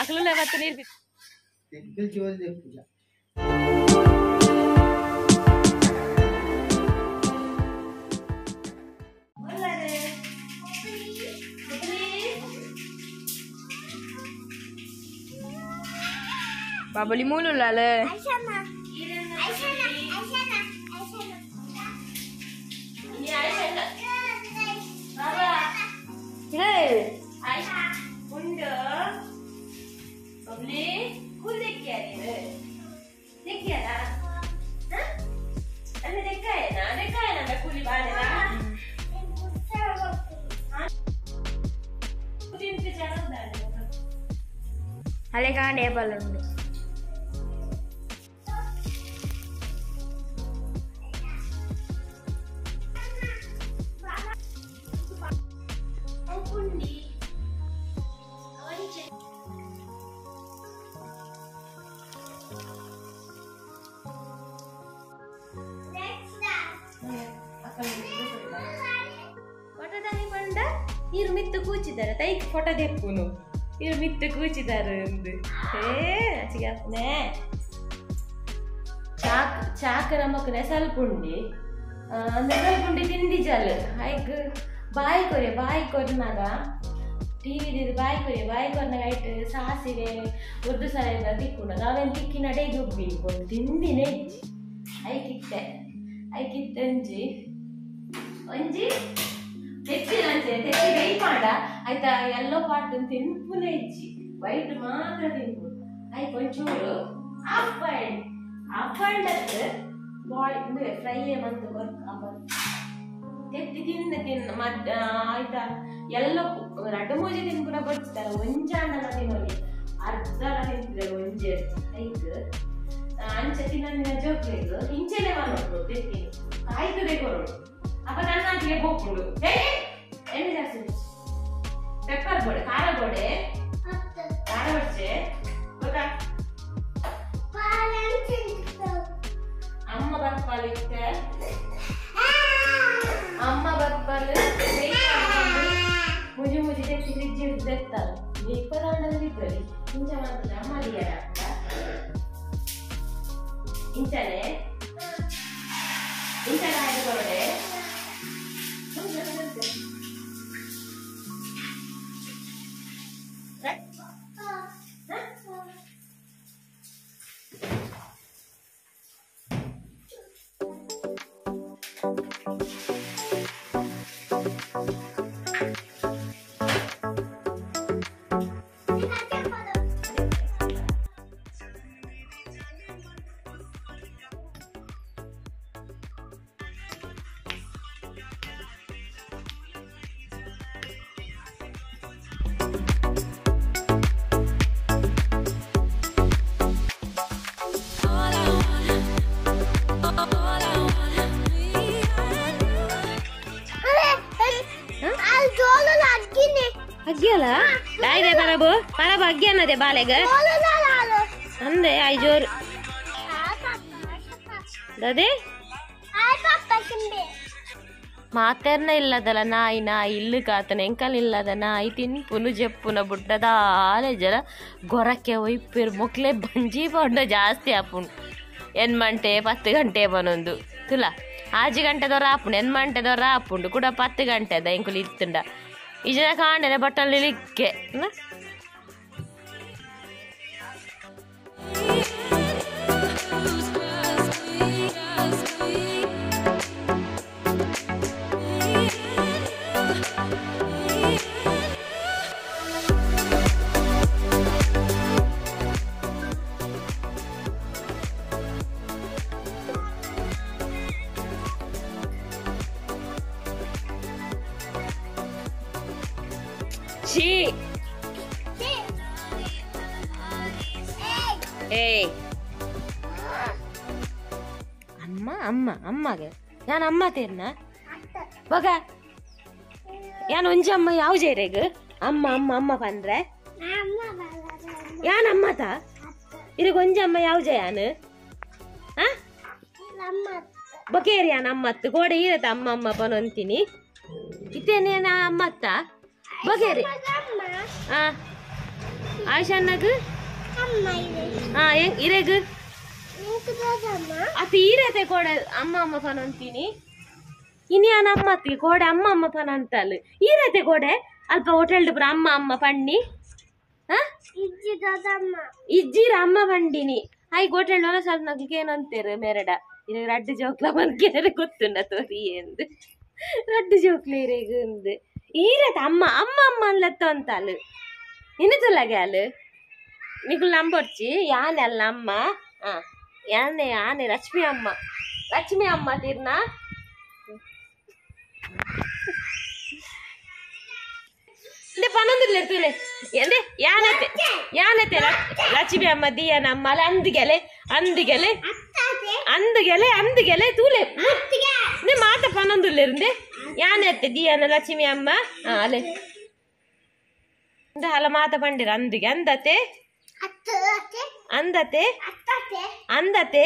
ಅಕ್ಲುಲ ಮತ್ತೆ ನೀರು Babali mulu lale. Hey. ಉಂಡು ಬಬ್ಲಿ ಕೂಲ್ ದೆಕ್ಕಿಯಾರ ದೆಕ್ಕಿಯಾರ ಅಲ್ಲ ದೆಕ್ಕಾಯನ ದೆಕ್ಕಾಯನ ಕೂಲಿ ಬಾಳೆನ ಅಲ್ಲೇ ಕಾಂಡೆ ಬಲ್ಲುಂಡು. ನೀರು ಮಿತ್ತು ಕೂಚಿದ್ದಾರೆ ತೈಕ್ ಫೋಟೋ ದೆಪ್ಪುನು ನೀರು ಮಿತ್ತು ಕೂಚಿದ್ದಾರೆ ಅಂದು ಏ ಅಚ್ಚಿಗೆ ಚಾಕ್ ಚಾಕ್ ನಮಕ್ ನೆಸಲ್ಪುಂಡಿ ನೆಸಲ್ಪುಂಡಿ ತಿಂಡಿ ಜಲ್ ಐಕ್ ಬಾಯಿ ಕೊರೆ ಬಾಯಿ ಕೊರ್ನಾಗ ಟಿವಿ ಬಾಯಿ ಕೊರೆ ಬಾಯಿ ಕೊರ್ನಾಗ ಐಟ್ ಸಾಸಿವೆ ಉರ್ದು ಸಲ ತಿಕ್ಕುಂಡ ಅವೇನು ತಿಕ್ಕಿ ನಡೆಗೆ ಉಬ್ಬಿಕೊಂಡು ತಿಂದಿನೇ ಇಜ್ಜಿ ಐಕಿತ್ತೆ ಐಕಿತ್ತೆ ಒಂಜಿ ಒಂಜಿ ತೆಚ್ಚಿನಂಚೆ ತೆಚ್ಚಿ ವೆಯ್ಟ್ ಮಾಡ ಆಯ್ತಾ ಎಲ್ಲೋ ಪಾಟ್ ತಿನ್ಪುನೇ ಇಜ್ಜಿ ವೈಟ್ ಮಾತ್ರ ತಿನ್ಪು ಆಯ್ತು ಒಂಚೂರು ಹಾಫ್ ಬಾಯ್ಲ್ಡ್ ಹಾಫ್ ಬಾಯ್ಲ್ಡ್ ಅತ್ತು ಬಾಯ್ ಅಂದ್ರೆ ಫ್ರೈ ಮಂತ್ ತೆತ್ತಿ ತಿಂದ ತಿನ್ನ ಮದ್ ಆಯ್ತಾ ಎಲ್ಲ ರಡ್ಡು ಮೂಜಿ ತಿನ್ಪುನ ಕೊಡ್ತಾರೆ ಒಂಜಾಂಡಲ ತಿನ್ನೋಲಿ ಅರ್ಧಲ ತಿಂತಿದ್ದಾರೆ ಒಂಜೆ ಐಕ್ ಅಂಚೆ ತಿನ್ನ ಜೋಕ್ಲೆಗ್ ಇಂಚೆನೆ ಮಾಡೋದು ತೆತ್ತಿ ಕಾಯ್ತದೆ ಕೊರೋಡು ಅಪ್ಪ ನನ್ನ ಆಟಿಗೆ ಹೋಗ್ಕೊಂಡು ಎಣ್ಣೆ ಜಾಸ್ತಿ ಪೆಪ್ಪರ್ ಬೋಡೆ ಖಾರ ಬೋಡೆ ಖಾರ ಬಡ್ಚೆ ಗೊತ್ತಾ ಅಮ್ಮ ಬರ್ಪಾಲು ಇತ್ತೆ ಅಮ್ಮ ಬರ್ಪಾಲು ಮುಜಿ ಮುಜಿ ತೆತ್ತಿ ಫ್ರಿಜ್ ಹಿಡಿದು ತೆತ್ತಾಲು ಇಪ್ಪದಾಂಡದಲ್ಲಿ ಇದ್ರಲ್ಲಿ ಇಂಚ ಮಾಡ್ತದೆ ಅಮ್ಮ ಅಲ್ಲಿಯಾರ ಇಂಚನೆ ಇಂಚನೆ ಹಾಕಿ ಕೊರಡೆ. ಅಗ್ಗಿಯಲ್ಲ ಬಾಯ್ದೆ ಪರಬು ಪರಬು ಅಗ್ಗಿ ಅನ್ನದೆ ಬಾಲೆಗ ಅಂದೆ I ಜೋರು ದದೆ ಮಾತೆರ್ನ ಇಲ್ಲದಲ್ಲ ನಾಯಿ ನಾಯಿ ಇಲ್ಲು ಕಾತನ ಎಂಕಲ್ ಇಲ್ಲದ ನಾಯಿ ತಿನ್ಪುನು ಜಪ್ಪುನ ಬುಡ್ಡದಾಲೆ ಜರ ಗೊರಕೆ ಒಯ್ಪಿರ್ ಮೊಕ್ಲೆ ಬಂಜಿ ಪಂಡ ಜಾಸ್ತಿ ಆಪುಂಡು ಎನ್ಮಂಟೆ 10 ಗಂಟೆ ಬನೊಂದು ತುಲಾ 5 ಗಂಟೆದವರ ಆಪುಂಡು ಎನ್ಮಂಟೆದವರ ಆಪುಂಡು ಕೂಡ 10 ಗಂಟೆದ ಎಂಕುಲು ಇತ್ತುಂಡ ಇಜನ ಕಾಂಡೆನೆ ಬಟ್ಟಲ್ಲಿ ಲಿಕ್ಕೆ ಏಯ್ ಅಮ್ಮ ಅಮ್ಮ ಅಮ್ಮಗೆ ನಾನು ಅಮ್ಮ ತೇರ್ನ ಬಗ ಯಾನ್ ಒಂಜಿ ಅಮ್ಮ ಯಾವ ಜೇರೆಗ್ ಅಮ್ಮ ಅಮ್ಮ ಅಮ್ಮ ಪಂದ್ರೆ ಯಾನ್ ಅಮ್ಮ ತಾ ಇರಗ ಒಂಜಿ ಅಮ್ಮ ಯಾವ ಜಯಾನ್ ಬೊಕೇರಿಯ ನಮ್ಮತ್ತು ಗೋಡೆ ಈರತ ಅಮ್ಮ ಅಮ್ಮ ಪನೊಂತೀನಿ ಇತ್ತೇನೆ ಅಮ್ಮತ್ತ ಬೊಕೇರಿ ಆ ಆಶಾನಗ್ ಆ ಹೆಂಗ್ ಇರೆಗ್ ಅತ್ತ ಈರತೆ ಕೋಡೆ ಅಮ್ಮ ಅಮ್ಮ ಪನೊಂತೀನಿ ಇನಿಯಾನ ಅಮ್ಮತ್ತಿಗೆ ಕೋಡೆ ಅಮ್ಮ ಅಮ್ಮ ಪನ ಅಂತಲ್ಲ ಈರತೆ ಕೋಡೆ ಅಲ್ಪ ಹೋಟೆಲ್ ಪುರ ಅಮ್ಮ ಅಮ್ಮ ಪಣ್ಣಿ ಇಜ್ಜಿರ ಅಮ್ಮ ಬಂಡಿನಿ ಆಯ್ ಹೋಟೆಲ್ ಒಲ ಸ್ವಲ್ಪ ನಗ್ಲಿಕ್ಕೆ ಏನಂತೇರು ಮೇರಡ ಇರ ರಡ್ಡು ಜೋಕ್ಲ ಬಂದ್ಕೇರೆ ಗೊತ್ತುಂಡ ತೋರಿ ಎಂದು ರಡ್ಡು ಜೋಕ್ಲ ಇರೇಗ ಅಂದು ಈರತೆ ಅಮ್ಮ ಅಮ್ಮ ಅಮ್ಮ ಅನ್ಲತ್ತ ಅಂತಲ್ಲ ಇನ್ನು ತುಲ್ಲಗೆ ಅಲ್ಲ ನಿಗುಲ್ ನಂಬೊಡ್ಚಿ ಯಾನೆ ಅಲ್ಲ ಅಮ್ಮ ಆ ಯಾನೆ ಆನೆ ಲಕ್ಷ್ಮಿ ಅಮ್ಮ ಲಕ್ಷ್ಮಿ ಅಮ್ಮ ತೀರ್ನ ಪನ್ನೊಂದಿಲ್ಲ ತುಲೆ ಎಂದೆ ಯಾನತೆ ಯಾನತೆ ಲಕ್ಷ್ಮಿ ಅಮ್ಮ ದಿಯನ ಅಮ್ಮ ಅಲ್ಲ ಅಂದಿಗೆಲೆ ಅಂದಿಗೆಲೆ ಅಂದಿಗೆಲೆ ಅಂದಿಗೆಲೆ ತೂಲೆ ಮಾತ ಪನ್ನೊಂದುಲ್ಲೆ ಯಾನತ್ತೆ ದಿಯನ ಲಕ್ಷ್ಮಿ ಅಮ್ಮ ಅಲೆ ಅಲ್ಲ ಮಾತ ಪಂಡಿರ ಅಂದಿಗೆ ಅಂದತೆ ಅಂದತೆ ಅಂದತೆ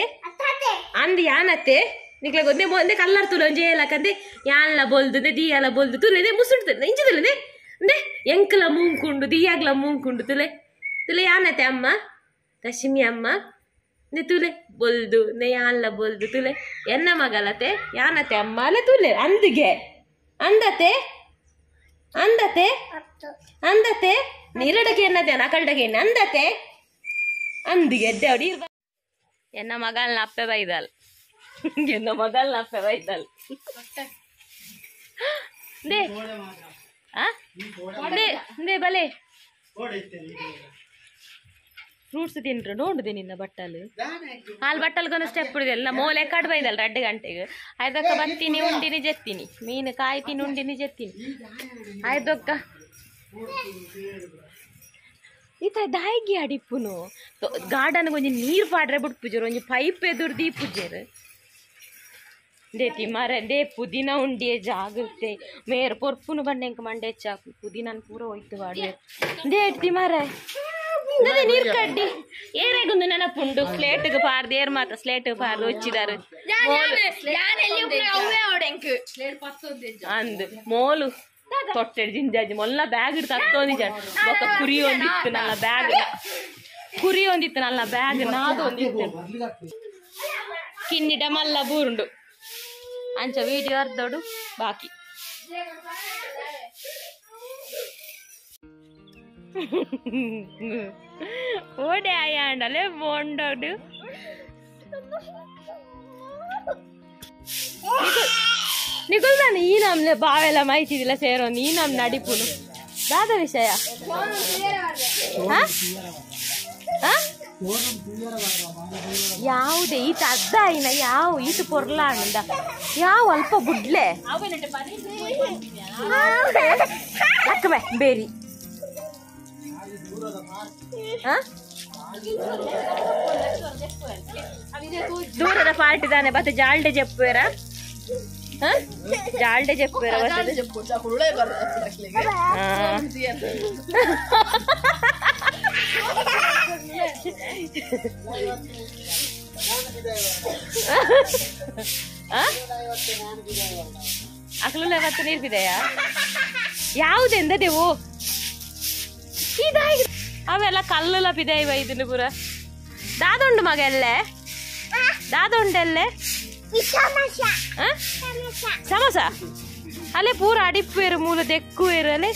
ಅಂದ್ ಯಾನತ್ತೆ ನಿಕ್ಲೆ ಒಂದೇ ಒಂದೇ ಕಲ್ಲರ್ ತುಲೆ ಒಂಜಿ ಏಲಕಂದೆ ಯಾನ್ಲ ಬೋಲ್ದು ದಿಯಾಲ ಬೋಲ್ದು ತುಲೆ ಮುಸುಡ್ತದೆ ಇಂಚ ತುಲೆ ಅಂದೆ ಎಂಕಲ ಮೂಂಕುಂಡು ದಿಯಾಗ್ಲ ಮೂಂಕುಂಡು ತುಲೆ ತುಲೆ ಯಾನತೆ ಅಮ್ಮ ಲಕ್ಷ್ಮಿ ಅಮ್ಮ ನೆ ತುಲೆ ಬೊಲ್ದು ನೆ ಯಾನ್ಲ ಬೋಲ್ದು ತುಲೆ ಎನ್ನ ಮಗಲತೆ ಯಾನತೆ ಅಮ್ಮ ಅಲ್ಲ ತುಲೆ ಅಂದಿಗೆ ಅಂದತೆ ಅಂದತೆ ಅಂದತೆ ನೀರಡಕ್ಕೆ ಎನ್ನತೆ ನಕಲ್ಡಕ್ಕೆ ಎನ್ನ ಅಂದತೆ ಅಂದಿಗೆ ಎದ್ದೆ ಅವಡಿ ಎನ್ನ ಮಗಲ್ನ ಅಪ್ಪೆ ಬೈದಲ್ ಎನ್ನ ಮಗಲ್ನ ಅಪ್ಪೆ ಬೈದಲ್ they they ಬಲೆ ಫ್ರೂಟ್ಸ್ ತಿನ್ರು ನೋಡುದೆ ನಿನ್ನ ಬಟ್ಟಲು ಹಾಲು ಬಟ್ಟಲ್ಗೊಂದು ಸ್ಟೆಪ್ ಹಿಡಿದೆಲ್ಲ ಮೋಲೆ ಕಡ್ ಬೈದಲ್ 2 ಗಂಟೆಗೆ ಆಯ್ದಕ್ಕ ಬತ್ತೀನಿ ಉಂಡಿನಿ ಜೆತ್ತೀನಿ ಮೀನು ಕಾಯ್ತೀನಿ ಉಂಡಿನಿ ಜೆತ್ತೀನಿ ಆಯ್ದಕ್ಕ ಈತ ದಾಯಿಗೆ ಅಡಿಪುನು ಗಾರ್ಡನ್ ಒಂಜಿ ನೀರು ಪಾಡ್ರೆ ಬಿಡ್ಪುಜರು ಒಂಜಿ ಪೈಪ್ ಎದುರು ದೀಪುಜರು ದೇತಿ ಮರ they ಪುದೀನ ಉಂಡಿಯೇ ಜಾಗ್ರತೆ ಮೇರ್ ಪೊರ್ಪುನು ಬಂಡೆಂಕ ಮಂಡೆ ಚಾಕು ಪುದೀನ ಪೂರ ಹೋಯ್ತು ವಾಡುವೆ ದೇತಿ ಮರ ನೀರು ಕಡ್ಡಿ ಏರೆಗುಂದು ನೆನಪುಂಡು ಸ್ಲೇಟ್ಗೆ ಪಾರ್ದು ಏರ್ ಮಾತ್ರ ಸ್ಲೇಟ್ ಪಾರ್ದು ಹೊಚ್ಚಿದಾರು ಅಂದ್ ಮೋಲು ತೊಟ್ಟೆಡ್ ಜಿಂಜಾಜಿ ಮೊಲ್ಲ ಬ್ಯಾಗ್ ಇಡ್ತು ಹತ್ತೊಂದಿಜ ಬೊಕ್ಕ ಕುರಿ ಒಂದಿತ್ತು ನನ್ನ ಬ್ಯಾಗ್ ಕುರಿ ಒಂದಿತ್ತು ನನ್ನ ಬ್ಯಾಗ್ ನಾದು ಒಂದಿತ್ತು ಕಿನ್ನಿಡ ಮಲ್ಲ ಬೂರುಂಡು ಅಂಚ ವಿಡಿಯೋ ಅರ್ಧೋಡು ಬಾಕಿ ಓಡೆ ಆಯಾಂಡಲೆ ಬೋಂಡೋಡು ನಿಗುಲ್ ನಾನು ಈ ನಮ್ಲೆ ಬಾವೆಲ್ಲ ಮಾಹಿತಿದಿಲ್ಲ ಸೇರೋ ಈ ನಮ್ ನಡಿಪುನು ದಾದ ವಿಷಯ ಯಾವುದೇ ಈತ ಅದ್ದ ಇನ ಯಾವ ಈತ ಪೊರ್ಲ ಅಂದ ಯಾವ ಅಲ್ಪ ಬುಡ್ಲೆ ಲಕ್ಕಮೆ ಬೇರಿ ದೂರದ ಪಾರ್ಟಿ ತಾನೆ ಬತ್ತ ಜಾಲ್ಡೆ ಜಪ್ಪುವೇರ ಜಾಲ್ಡೆ ಜಪ್ಪುವೇರ ಅಕ್ಲುಲ್ಲ ಮತ್ತೆ ನೀರ್ಬಿದೆಯಾ ಯಾವುದೆಂದ ದೇವು ಇದಾಗಿ ಅವೆಲ್ಲ ಕಲ್ಲುಲ ಪಿದೆ ಇವ ಇದನ್ನು ಪೂರ ದಾದೊಂಡು ಮಗ ಎಲ್ಲೆ ದಾದೊಂಡೆಲ್ಲೆ ಸಮೋಸ ಅಲ್ಲೇ ಪೂರ ಅಡಿಪ್ಪೇರು ಮೂಲ ದೆಕ್ಕುವೇರು ಅಲ್ಲೇ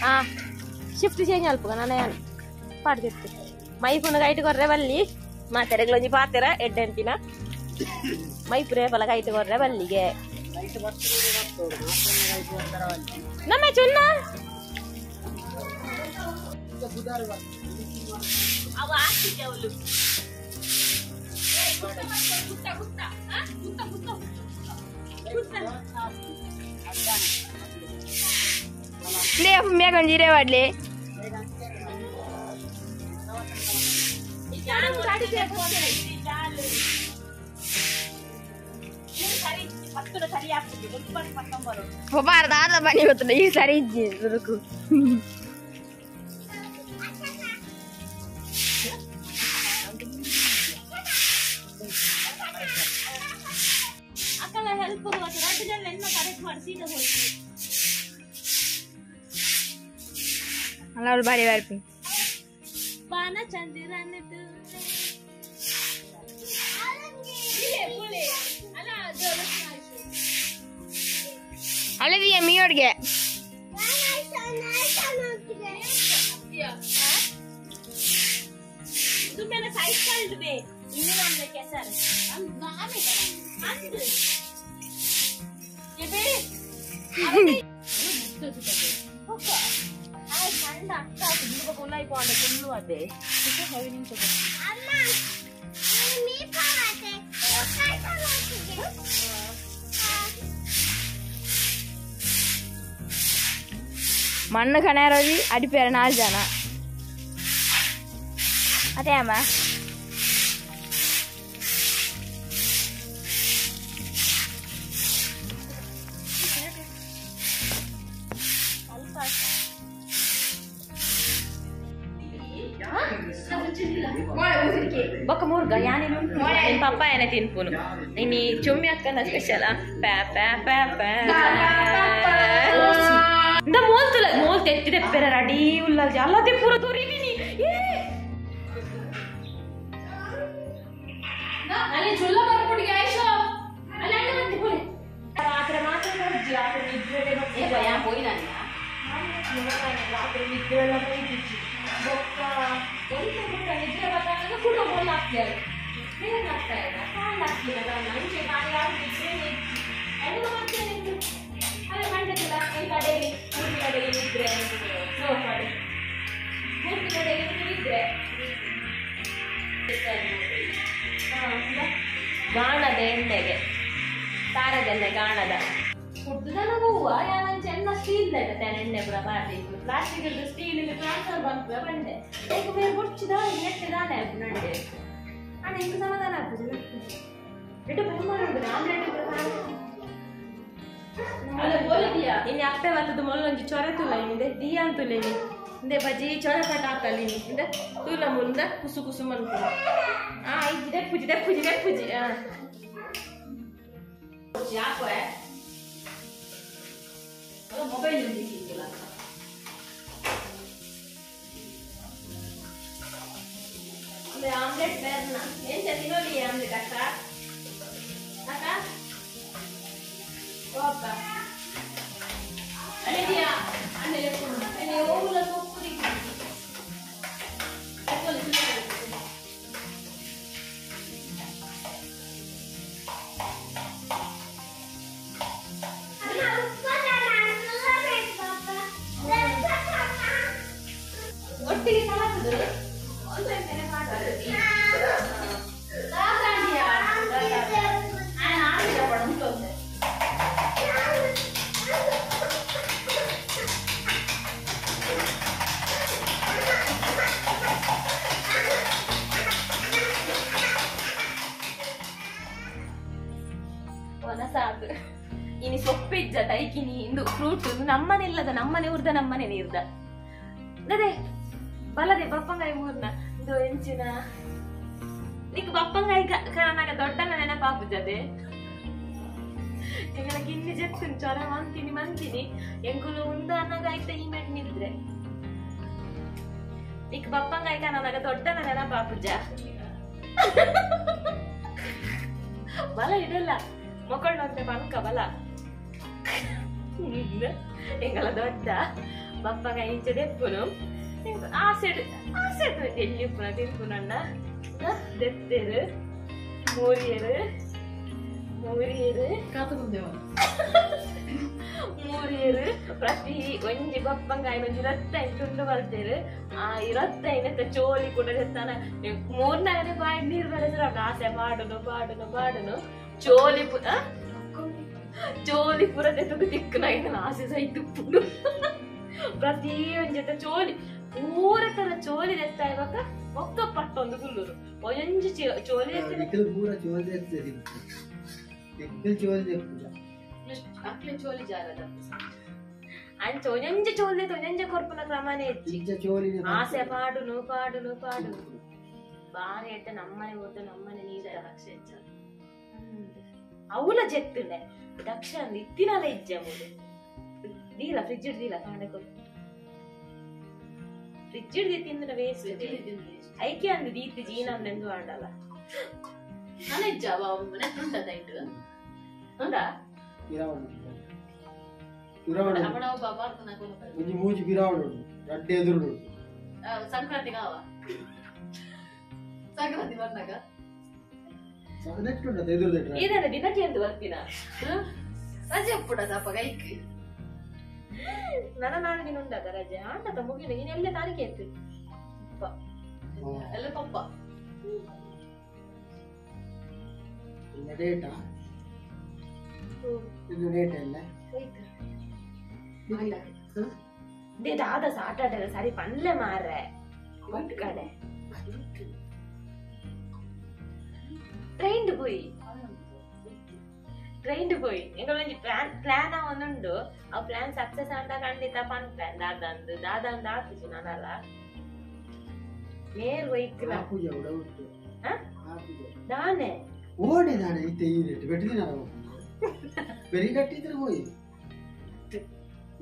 ಹಾ ಶಿಫ್ಟ್ ಚೇಂಜ್ ಅಲ್ಪ ನಾನು ಏನು ಪಾಡ್ದಿತ್ತು ಮೈಪುನ ಗೈಟ್ ಕೊರ್ರೆ ಬಲ್ಲಿ ಮಾತೆರೆಗ್ಲೊಂಜಿ ಪಾತೆರ ಎಡ್ಡೆಂತಿನ ಮೈಪುರೇ ಬಲ ಗೈಟ್ ಕೊರ್ರೆ ಬಲ್ಲಿಗೆ ನಮ್ಮ ಚುನ್ನ ಮೇಗೊಂಜಿರೇ ವಾಡ್ಲಿ ದಾದ ಬನ್ನಿ ಗೊತ್ತಿಲ್ಲ ಈ ಸರಿ ಇಜ್ಜಿ ಸುರುಕು. ಅಲ್ಲ ಅವಳು ಬಾರಿ ಬಾರಿ ಪಾನ ಚಂದಿರನ ಅಲ್ಲದಿಯ ಮೀಯೋಡ್ಗೆ ಮಣ್ಣು ಕಣಾರೋಗಿ ಅಡಿಪೇರ ನಾಲ್ ಜನ ಅದೇ ಅಮ್ಮ ಬೊಕ್ಕ ಮುರ್ಗ ಯಾನೇನು ನಿನ್ನ ಪಪ್ಪ ಏನೇ ತಿನ್ಪುನು ನೀ ಚುಮ್ಮಿ ಅಕ್ಕನ ಸ್ಪೆಷಲ್ ಪ್ಯಾ ಪ್ಯಾ ಪ್ಯಾ ಪ್ಯಾ ಇಂದ ಮೋಲ್ತುಲ ಮೋಲ್ ತೆತ್ತಿದೆ ಪೆರ ರೆಡಿ ಉಲ್ಲ ಅಲ್ಲದೆ ಪೂರ ತೋರಿವಿನಿ ಏ ಅಲ್ಲಿ ಚುಲ್ಲ ಬರ್ಪುಡಿಗೆ ಆಯ್ಶೋ ಅಲ್ಲಿ ಅಣ್ಣ ಬಂದಿ ಪುಲೆ ರಾತ್ರಿ ಮಾತ್ರ ಬರ್ಜಿ ರಾತ್ರಿ ನಿದ್ರೆ ಏ ಭಯ ಹೋಯಿ ನನ್ನ ರಾತ್ರಿ ನಿದ್ರೆ ಎಲ್ಲ ಹೋಯ್ತಿಜ್ಜಿ ಬೊಕ್ಕ ಒಂತೆ ಬೊಕ್ಕ ನಿದ್ರೆ ಬರ್ತಾಗ ಕೂಡ ಬೋಲ್ ಹಾಕ್ತಾರೆ ಬೇರೆ ಆಗ್ತಾ ಇಲ್ಲ ಕಾಲು ಹಾಕ್ತಿಲ್ಲ ನಾನು ಅಂಚೆ ಕಾಲು ಯಾರು ನಿದ್ರೆ ಅಣ್ಣ ಮಾಡ್ತೇನೆ ಅಲ್ಲ ಮಂಡದಿಲ್ಲ ಈ ಕಡೆಗೆ ಮೂರು ಕಡೆಗೆ ನಿದ್ರೆ ಸೋಫಾಡೆ ಮೂರು ಕಡೆಗೆ ನಿದ್ರೆ ಗಾಣದ ಎಣ್ಣೆಗೆ ತಾರದೆಣ್ಣೆ ಗಾಣದ ಫುಡ್ದನ ಹೂವ ಯಾನಂಚೆ ಎಲ್ಲ ಸ್ಟೀಲ್ ತಾನೆ ಎಣ್ಣೆ ಪೂರ ಮಾಡಿದ್ದು ಪ್ಲಾಸ್ಟಿಕ್ ಸ್ಟೀಲ್ ಟ್ರಾನ್ಸ್ಫರ್ ಬಂತು ಬಂಡೆ ಈಗ ಬೇರೆ ಗುಡ್ಚಿದ ನೆಟ್ಟೆ ದಾನೆ ನಂಡೆ ಅಣ್ಣ ಇಂಕ ಸಮಾಧಾನ ಆಗ್ತದೆ ಎಟ್ಟು ಬಂದ್ ಮಾಡೋದು ಆಮ್ಲೆಟ್ ಇನ್ನು ಅಪ್ಪೆ ಬರ್ತದ ಮೊಲ್ಲೊಂಜಿ ಚೊರೆ ತುಲ ಇನ್ನಿದೆ ದಿಯಾ ಅಂತುಲೆ ಇಂದೆ ಬಜ್ಜಿ ಚೊರೆ ಪಟ ಹಾಕಲ್ಲಿ ಇಂದೆ ತುಲ ಮುಂದೆ ಕುಸು ಕುಸು ಮನ್ಪು ಆ ಇಜ್ಜಿ ದೆಪ್ಪುಜಿ ದೆಪ್ಪುಜಿ ದೆಪ್ಪುಜಿ ಆ ಯಾಕೋ ಮೊಬೈಲ್ ಆಮ್ಲೆಟ್ ಬೇರ್ನ ಎಂತ ತಿನ್ನೋಡಿ ಆಮ್ಲೆಟ್ ಅಕ್ಕ ಅಕ್ಕ ಓಕ್ಕ ಅಲ್ಲಿದೆಯಾ ಅಣ್ಣೆ ಓಗುಲ ಸೊಪ್ಪು ಒಟ್ಟಿಗೆ ಕಲಕದು ಒಂದು ಸಾಕು ಇನಿ ಸೊಪ್ಪಿಜ್ಜ ತೈಕಿನಿ ಇಂದು ಫ್ರೂಟ್ ನಮ್ಮನೆ ಇಲ್ಲದ ನಮ್ಮನೆ ಉರ್ದ ನಮ್ಮನೆ ನೀರ್ದ ಅದೇ ಬಲದೆ ಬಪ್ಪಂಗಾಯಿ ಮೂರ್ನ ಇದು ಎಂಚಿನ ನಿಕ್ ಬಪ್ಪಂಗಾಯಿ ಕಾರಣಾಗ ದೊಡ್ಡನ ನೆನಪಾಪುಜದೆ ಎಂಗಲ ಗಿನ್ನಿ ಜೆತ್ತುನ್ ಚೊರ ಮಂತೀನಿ ಮಂತೀನಿ ಎಂಕುಲು ಉಂದ ಅನ್ನಗ ಆಯ್ತ ಈ ಮೆಟ್ ನಿದ್ರೆ ನಿಕ್ ಬಪ್ಪಂಗಾಯಿ ಕಾರಣಾಗ ದೊಡ್ಡನ ನೆನಪಾಪುಜ ಬಲ ಇಡಲ್ಲ ಮೊಕ್ಕಳ್ನಂತೆ ಪಂಕ ಬಲ ಎಂಗಲ ದೊಡ್ಡ ಬಪ್ಪಂಗಾಯಿ ಇಂಚ ದೆಪ್ಪುನು ಆಸೆ ಆಸೆ ಎಲ್ಲಿ ಪುನ ತಿನ್ಪುನಣ್ಣ ದೆತ್ತೇರು ಮೂರಿಯರು ಮೂರಿಯರು ಮೂರಿಯರು ಪ್ರತಿ ಒಂಜಿ ಬಪ್ಪಂಗಾಯಿ ಒಂಜಿ ಇರತ್ತೈನ್ ತುಂಡು ಬರ್ತೇರು ಆ ಇರತ್ತೈನತ್ತ ಚೋಲಿ ಕೂಡ ದೆತ್ತಾನ ಮೂರ್ನಾಗನೆ ಬಾಯಿ ನೀರು ಬರೆದ್ರೆ ಆಸೆ ಪಾಡುನು ಪಾಡುನು ಪಾಡುನು ಚೋಲಿ ಪುನ ಚೋಲಿ ಪುರ ದೆತ್ತುಗು ತಿಕ್ಕುನ ಆಸೆ ಸೈತುಪ್ಪುನು ಪ್ರತಿ ಒಂಜಿ ಚೋಲಿ ಪೂರ ತರ ಚೋಲಿ ದೆತ್ತ ಇವಾಗ ಒಕ್ಕ ಪಟ್ಟೊಂದು ಕುಲ್ಲುರು ಒಂಜಿ ಚೋಲಿ ಪೂರ ಚೋಲಿ ಚೋಲಿ ಅಕ್ಲೆ ಚೋಲಿ ಜಾರದ ಅಂಚ ಒಂಜಿ ಚೋಲಿ ಒಂಜಿ ಕೊರ್ಪುನ ಕ್ರಮನೇ ಹೆಚ್ಚಿ ಆಸೆ ಪಾಡುನು ಪಾಡುನು ಪಾಡುನು ಬಾರಿ ಎಟ್ಟ ನಮ್ಮನೆ ಹೋದ ನಮ್ಮನೆ ನೀರ ರಕ್ಷೆ ಹೆಚ್ಚ. ಅವಲ ಜೆತ್ತುಂಡೆ ದಕ್ಷ ಅಂದ್ ಇತ್ತಿನಲ ಇಜ್ಜ ಮೂಲು ದೀಲ ಫ್ರಿಜ್ ದೀಲ ಕಾಂಡೆ ಕೊರು ಫ್ರಿಜ್ the ತಿಂದನ ವೇಸ್ಟ್ ಐಕೆ ಅಂದ್ ದೀತಿ ಜೀನ ಅಂದೆಂದು ಆಂಡಲ ನಾನೇ ಇಜ್ಜ ಮನೆ ಉಂಟದ ಇಟ್ಟು ಉಂಡಾ ಒಂಜಿ ಮೂಜಿ ಬಿರಾವಡು ರಡ್ಡೆ ಎದುರುಡು ಸಂಕ್ರಾಂತಿ ಕಾವ ಸಂಕ್ರಾಂತಿ ಬಂದಾಗ ನೆಟ್ಟುಂಡದ ಎದುರುದೆಟ್ಟ ಏನಾರ ದಿನಕ್ಕೆ ಎಂದು ಬರ್ತೀನ ರಜೆ ಅಪ್ಪುಡದ ಅಪ್ಪ ಕೈಕ್ ನನ್ನ ನಾಳೆ ದಿನ ಉಂಡದ ರಜೆ ಆಂಡದ ಮುಗಿನ ನೀನು ಎಲ್ಲ ತಾರೀಕೆ ಇತ್ತು ಎಲ್ಲ ಪಪ್ಪ ಡೇಟಾ ಡೇಟ್ ಎಲ್ಲ ದಾದ ಸಾಟಾಟ ಸರಿ ಪನ್ಲೆ ಮಾರ್ರೆ ಕಡೆ ಟ್ರೈನ್ ಪೋಯಿ ಟ್ರೈನ್ ಪೋಯಿ ಎಂಗಳೊಂಜಿ ಪ್ಲಾನ್ ಪ್ಲಾನ್ ಒಂದುಂಡು ಆ ಪ್ಲಾನ್ ಸಕ್ಸಸ್ ಅಂತ ಖಂಡಿತ ಪನ್ ಪ್ಲಾನ್ ದಾದಂದು ದಾದಂದು ಆಪುಜಿ ನಾನಲ್ಲ ನೇರ್ ಒಯ್ಕ್ಲ ದಾನೆ ಓಡಿ ದಾನೆ ಇತ್ತೆ ಈ ರೇಟ್ ಬೆಟ್ಟಿದಿನ ಬೆರಿ ಕಟ್ಟಿದ್ರೆ ಹೋಯಿ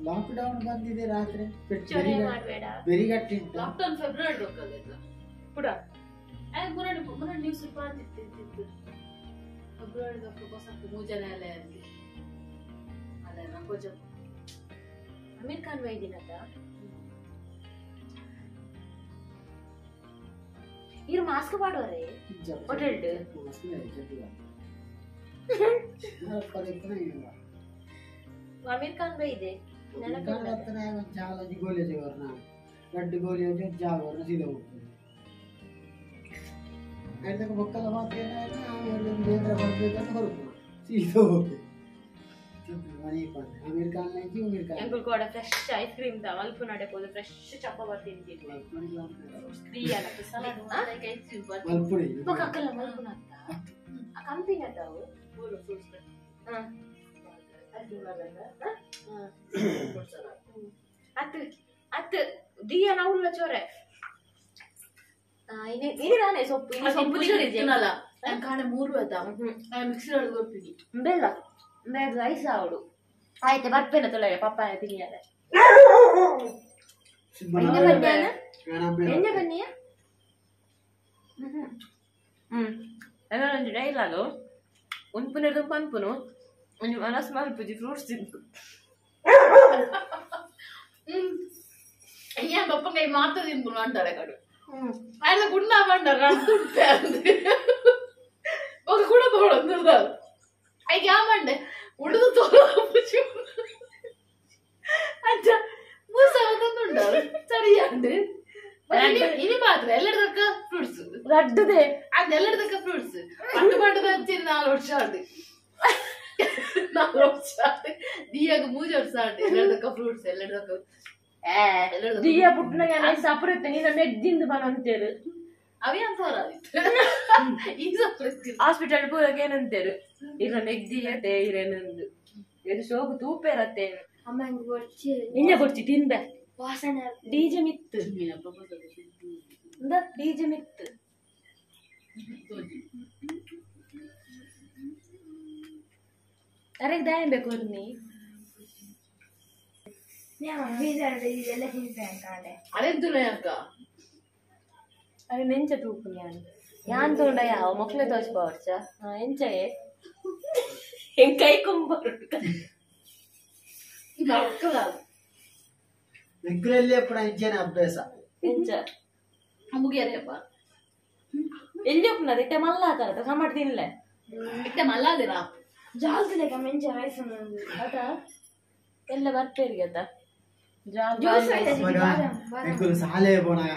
ಲಾಕ್ ಡೌನ್ ಬಂದಿದೆ ರಾತ್ರಿ ಬೆರಿ ಕಟ್ಟಿ ಲಾಕ್ ಡೌನ್ ಫೆಬ್ರವರಿ ಹೋಗಲ್ಲ ಪುಡ ಆಯ್ ಮುರಡಿ ಮುರಡಿ ನ್ಯೂಸ್ ಪಾಂತಿತ್ತು ಫೆಬ್ರವರಿ ದೊಕ್ಕ ಕೊಸಕ್ಕೆ ಮೂಜನೆ ಅಲೆ ಅಲ್ಲಿ ಅಲೆ ನಂಗೋಜ ಅಮೀರ್ ಖಾನ್ ವೈದಿನತ ಇರು ಮಾಸ್ಕ್ ಪಾಡುವರೆ ಹೋಟೆಲ್ ಅಮೀರ್ ಖಾನ್ ಬೈದೆ ಗೋಲಿ ರಡ್ಡು ಗೋಲಿ ಜಾಗ ಸೀದಾ ಹೋಗ್ತದೆ ಬೊಕ್ಕಲ ಮಾತ್ರ ಸೀದಾ ಹೋಗಿ ಅಮೀರ್ ಖಾನ್ ಅಮೀರ್ ಖಾನ್ ಎಂಕುಲ್ ಕೂಡ ಫ್ರೆಶ್ ಐಸ್ ಕ್ರೀಮ್ ದ ಮಲ್ಪು ನಡೆ ಪೋದು ಫ್ರೆಶ್ ಚಪ್ಪ ಬರ್ತಿಂದಿ ಮಲ್ಪುಡಿ ಅಕ್ಕಲ್ಲ ಮಲ್ಪುನ ಆ ಕಂಪಿನ ಅವು ಅತ್ತು ಅತ್ತು ದಿಯ ನವುಲ್ಲ ಚೋರೆ ಇನಿ ಸೊಪ್ಪು ಇನಿ ಸೊಪ್ಪು ತಿನ್ನಲ್ಲ ಕಾಣೆ ಮೂರು ಆಯ್ತಾ ಮಿಕ್ಸಿ ಒಳಗೆ ಕೊಡ್ತೀನಿ ಬೆಲ್ಲ ಬೇಗ ರೈಸ್ ಆವಡು ಆಯ್ತು ಬರ್ಪೇನ ತೊಳೆ ಪಪ್ಪ ತಿನ್ನಿಯಾರೆ ಎಂಜ ಬನ್ನಿಯ ಒಂಜಿ ಡೈಲಾಗು ಉನ್ಪುನೆರ್ದು ಪನ್ಪುನು ಒಂಜಿ ಮನಸ್ ಮಲ್ಪುಜಿ ಫ್ರೂಟ್ಸ್ ತಿಂದು ಅಯ್ಯ ಬಪ್ಪಂಗಾಯಿ ಮಾತ್ರ ತಿನ್ಪುನು ಅಂತಾರೆ ಕಡು ಅಲ್ಲ ಗುಂಡ ಬಂಡಾರ ఒక ಕೂಡ ತಗೊಳ್ಳೋದು ಐಗೆ ಆ ಮಂಡೆ ಉಳಿದು ತೋರು ಅಜ್ಜ ಮೂಸ ತಂದುಂಡು ಸರಿಯಂಡು ಇನಿ ಮಾತ್ರ ಎಲ್ಲರದಕ್ಕ ಫ್ರೂಟ್ಸ್ ರಡ್ಡದೆ ಅದು ಎಲ್ಲರದಕ್ಕ ಫ್ರೂಟ್ಸ್ ಪಂಡು ಪಂಡು ಹಚ್ಚಿ 4 ವರ್ಷ ಆಡು 4 ವರ್ಷ ದಿಯಾಗ 3 ವರ್ಷ ಆಡು ಎಲ್ಲರದಕ್ಕ ಫ್ರೂಟ್ಸ್ ಎಲ್ಲರದಕ್ಕ ದಿಯಾ ಪುಟ್ಟನಾಗ ಸಪುರತ್ತೆ ನೀನು ಮೆದ್ದಿಂದ ಬನ ಅಂತೇರು ಅವೇ ಅಂತಾರ ಹಾಸ್ಪಿಟಲ್ ಪೂರಕ್ಕೆ ಏನಂತೇರು ಇರ ಮೆಗ್ದಿ ಅತ್ತೆ ಇರೇನಂದು ಇದು ಶೋಕು ತೂಪೇರತ್ತೆ ನಿನ್ನೆ ಕೊಡ್ಚಿ ತಿಂದೆ ವಾಸನೆ ಡಿಜೆ ಮಿತ್ತು ಡಿಜೆ ಮಿತ್ತು ಅರೆಗೆ ದಾಯ ಬೇಕು ನೀ ಅರೆ ನೆಂಚ ತೂಪು ಯಾನ್ ಯಾನ್ ತೋಂಡ ಯಾವ ಮಕ್ಳೆ ತೋಚ್ ಪವರ್ಚ ಎಂಚಯೇ ಹೆಂಗ್ ಕೈ ಕುಂಬರು ಎಂಕುಲೆಲ್ಲಿ ಅಪ್ಪಣ ಇಂಚೇನೆ ಅಭ್ಯಾಸ ಎಂಚ ಮುಗಿಯರೇಪ್ಪ ಎಲ್ಲಿ ಒಪ್ಪುನದ ಇತ್ತೆ ಮಲ್ಲ ಆತನ ಸಮಾಟ ತಿನ್ಲೆ ಇತ್ತೆ ಮಲ್ಲಾದಿರಾ ಜಾಲ್ತಿದೆ ಮೆಂಚ ರೈಸ್ ಅದ ಎಲ್ಲ ಬರ್ಪೇರಿಗೆ ಅತ್ತ ಎಂಕುಲು ಸಾಲೆ ಪೋನಾಗ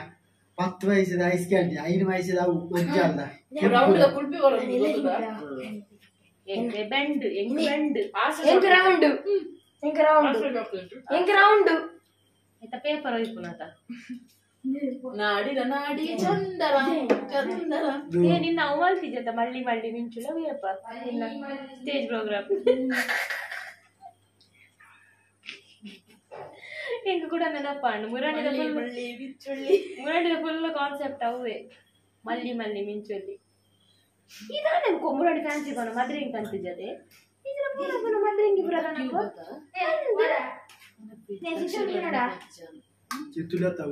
10 ವಯಸ್ಸದ ಐಸ್ ಕ್ಯಾಂಡಿ 5 ವಯಸ್ಸದ ಅವು ಮಜ್ಜ ಅಲ್ಲ ಕುಲ್ಪಿ ಬರೋದು ಬೆಂಡ್ ಎಂಗ್ ಬೆಂಡ್ ಎಂಕ್ ರೌಂಡ್ ಎಂಕ್ ರೌಂಡ್ ಎಂಕ್ ರೌಂಡ್ ಇತ್ತ ಪೇಪರ್ ಒಯ್ಪುನತ ನಾಡಿದ ನಾಡಿ ಚಂದರ ಚಂದರ ಏ ನಿನ್ನ ಅವಲ್ತಿ ಜೊತೆ ಮಳ್ಳಿ ಮಳ್ಳಿ ಮಿಂಚುಲ ವೀರಪ್ಪ ನಿನ್ನ ಸ್ಟೇಜ್ ಪ್ರೋಗ್ರಾಮ್ ಎಂಕ್ ಕೂಡ ನೆನಪಾಂಡು ಮುರಾಣಿದ ಫುಲ್ ಮುರಾಣಿದ ಫುಲ್ ಕಾನ್ಸೆಪ್ಟ್ ಅವೇ ಮಲ್ಲಿ ಮಲ್ಲಿ ಮಿಂಚುಲ್ಲಿ ಇದಾನೆ ಮುರಡಿ ಫ್ಯಾನ್ಸಿ ಬನ ಮದ್ರಿಂಗ್ ಕಂತಿಜದೆ ಇದರ ಪೂರ ಬನ ಮದ್ರಿಂಗಿ ಪೂರ ನಕ್ಕು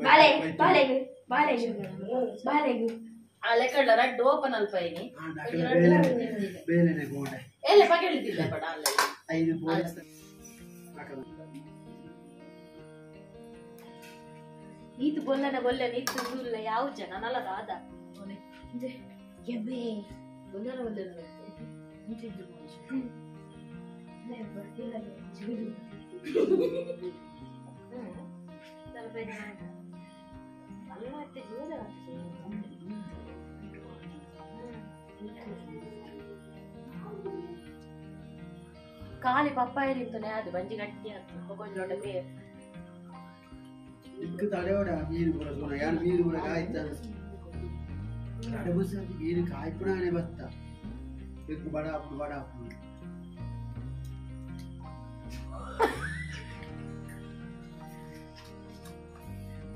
ಬಾಲೆ ಬಾಲೆಗು ಬಾಲೆಗು ಬಾಲೆಗು ಆ ಲೆಕ್ಕಡ್ಲ ರಡ್ಡ್ ಓಪನ್ ಅಲ್ಪ ಇನಿ ಬೇಲೆನೆ ಗೋಡೆ ಎಲ್ಲ ಪಗೆಳಿದಿಲ್ಲ ಬಡ ಅಲ್ಲ ಐದು ಪೊಲೀಸ್ ನೀತು ಬೊಲ್ಲನ ಬೊಲ್ಲ ನೀತು ಇಲ್ಲ ಯಾವ ಜನ ನಲ್ಲ ದಾದ ಎಬ್ಬೆ ಬೊಲ್ಲನ ಬೊಲ್ಲನ ಖಾಲಿ ಪಪ್ಪಾಯ ತಿಂತಾನೆ ಅದು ಬಂಜಿ ಗಟ್ಟಿ ಆಗ್ತದೆ ಕೊಂಚ ದೊಡ್ಡ ಇಕ್ಕು ತಡೆಯೋಡ ಮೀನು ಪೂರ ಸೋನ ಯಾರು ಮೀನು ಪೂರ ಕಾಯ್ತಾನೆ ತಡೆ ಮೀನು ಕಾಯ್ಪುಣಾನೆ ಬತ್ತ ಇಕ್ಕು ಬಡ ಅಪ್ಪು ಬಡ ಅಪ್ಪು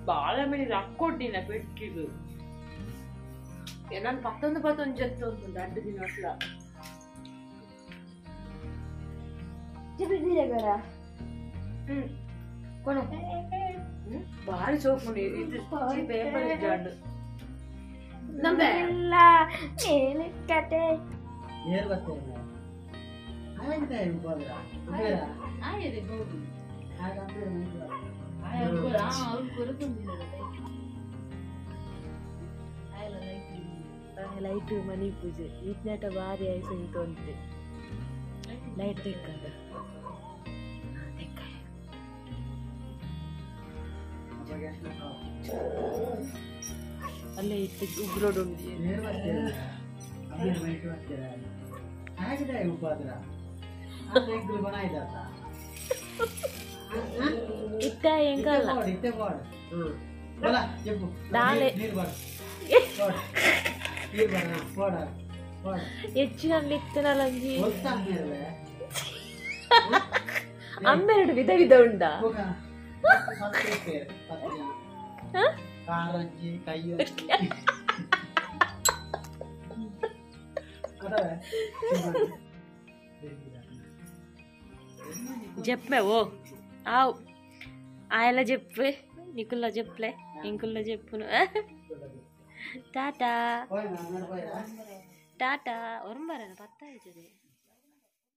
ಬಾಳ ಮೇಲೆ ರಕ್ಕೊಡ್ಡಿನ ಪೆಟ್ಟಿಗೆ ನಾನು ಪತ್ತೊಂದು ಪತ್ತೊಂದು ಜತ್ತು ಉಂಟು ಅಡ್ಡು ದಿನ ಅಸಲ ಭಾರಿ ಚೌಕುಂಡು ಇದು ಪೇಪರ್ ಇದ್ದಾಂಡು ನಂಬೆ ಮೇಲೆ ಕತೆ ಏರ್ ಬರ್ತೇನೆ ಆಯ್ತಾ ಉಪಾದ್ರ ಆಯ್ತು ಹೋಗು ಲೈಟ್ ಮನಿ ಪೂಜೆ ಈತ್ನಾಟ ಭಾರಿ ಆಯ್ತು ಇಂತ ಲೈಟ್ ತೆಕ್ಕಾಗ ಅಲ್ಲೇ ಇತ್ತು ಉಗ್ರೋಡ್ ಉಂಟು ಏರ್ ಬರ್ತೇನೆ ಆಗಿದೆ ಉಪಾದ್ರ ಬಣ ಇತ್ತ ಎಂಕಲ್ಲ ಇತ್ತೆ ಬೋಡ್ ಬಲ చెప్పు ದಾಲೆ. ನೀರು ಬಾಡ ನೀರು ಬಾಡ పోడ పోడ ಹೆಚ್ಚಿನ ಇತ್ತನಲ್ಲಂಜಿ వస్తా అమ్మేరువే ಅಮ್ಮೆರಡು ವಿಧ ವಿಧ ಉಂಡಾ ఒక పత్తి పత్తి కారంజి కయ్య అదే ಜಪ್ಪೆ ಓ ಆವ್ ಆಯಲ ಜಪ್ಪೆ ನಿಕುಲ್ಲ ಜಪ್ಲೆ ಇಂಕುಲ್ಲ ಜಪ್ಪುನು ಟಾಟಾ పోయినా పోయినా ಟಾಟಾ ಒರಂಬರನ ಪತ್ತಾಯ್ತದೆ.